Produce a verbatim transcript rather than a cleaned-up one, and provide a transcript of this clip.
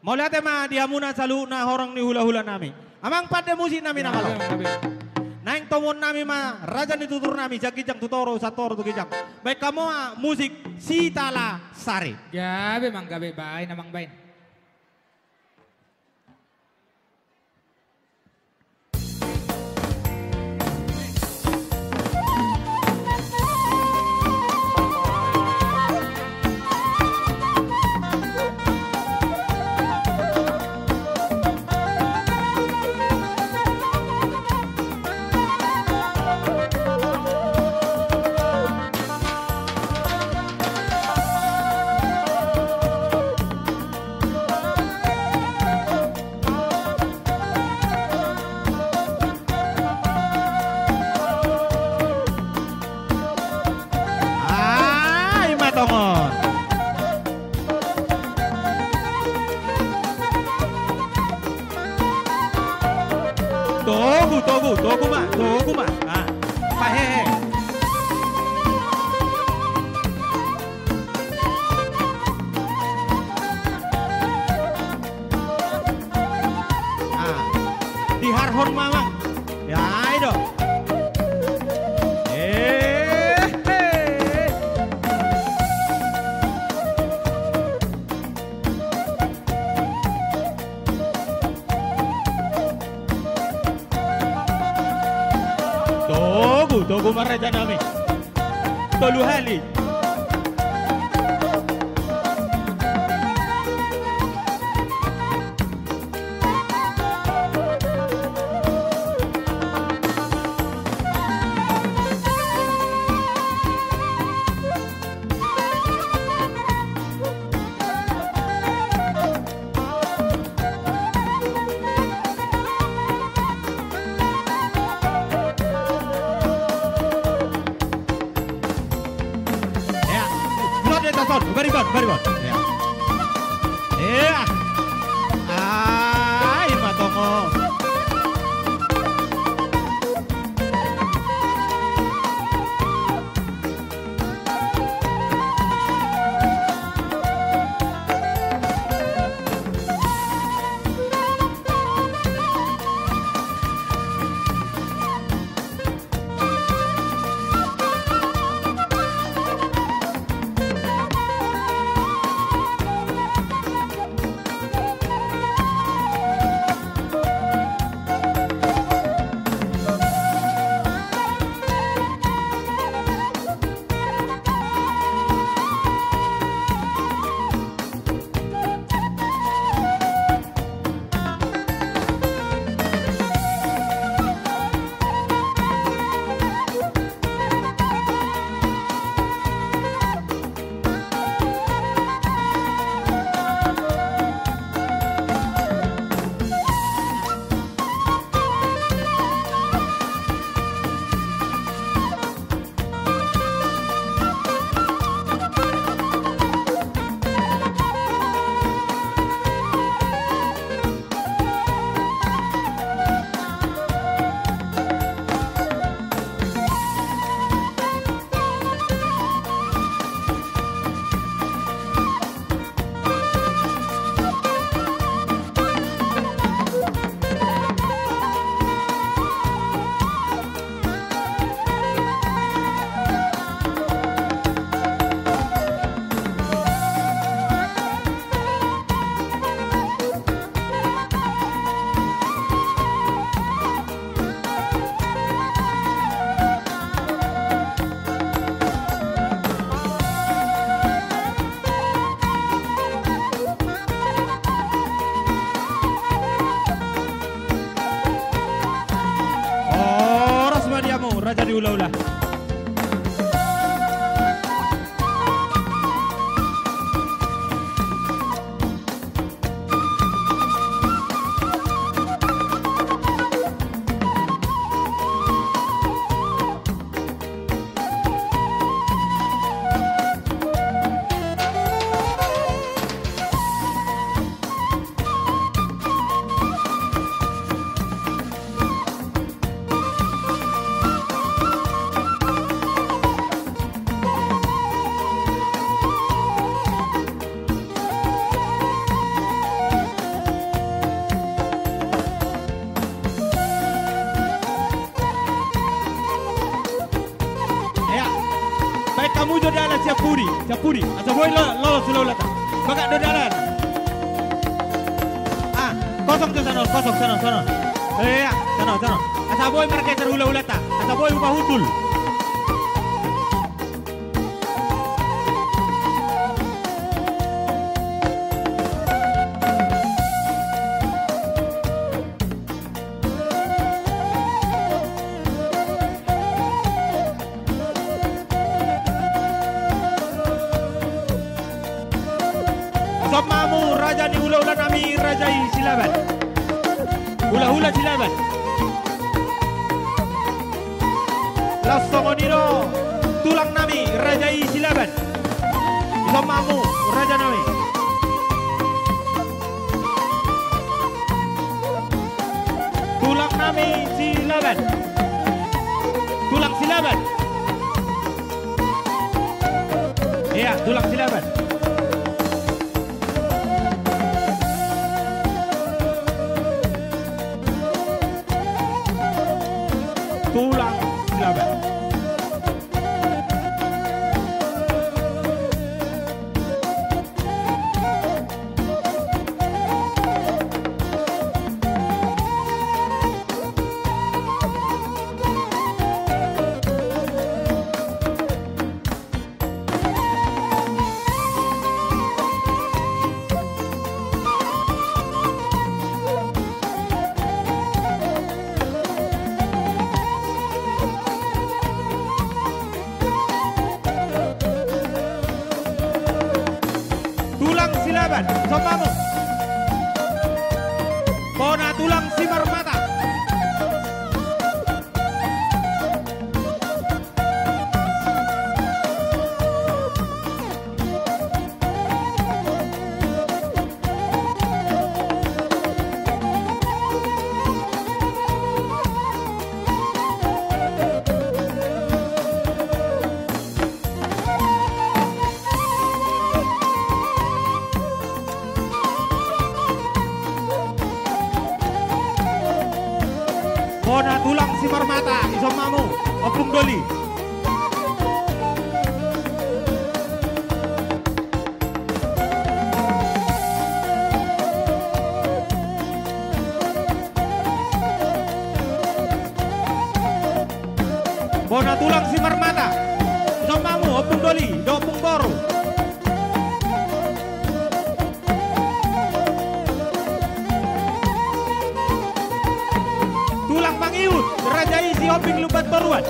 Mauliate ma di hamuna saluhutna horong ni hula-hula nami. Amang pande musik nami na malo. Gabe, gabe. Naeng tomuon nami ma raja ni tutur nami, sian ginjang tu toru, sian toru tu ginjang. Baen hamu ma musik Sitala Sari. Gabe, Amang, gabe, baen, Amang, baen. Ah, i ma tongon. Togu, togu, togu ma, togu ma. Ah, pahehe. Ah, diharhon ma, Amang. Ya, i do. Eh, eh. Togu, togu ma raja nami. Tolu hali. Ya. Bulat di atas, Ton. Baribon, baribon. Ya. Ya. Ah, i ma tongon. Horas ma di hamu raja ni hula-hula. Campuri, campuri. Asa boi lo-, lolos hula-hulanta. Bagak do dalan. Ah, kosong tu sana, kosong sana, sana. Iya, sana, sana. Asa boi margeser hula-hulanta. Asa boi upa hundul. Dison ma hamu raja ni hula-hula nami, raja i Silaban. Hula-hula Silaban. Laos songon i do tulang nami, raja i Silaban. Dison ma hamu raja nami. Tulang nami Silaban. Tulang Silaban. Iya, tulang Silaban. Tulang Silaban. Tulang Silaban, dison ma hamu. Bona tulang Simarmata. Bona tulang Simarmata, dison ma hamu, Ompung Doli. Bona tulang Simarmata, dison ma hamu, Ompung Doli dohot Ompung Boru. Tulang Mangiut, raja i Sihombing Lumbantoruan.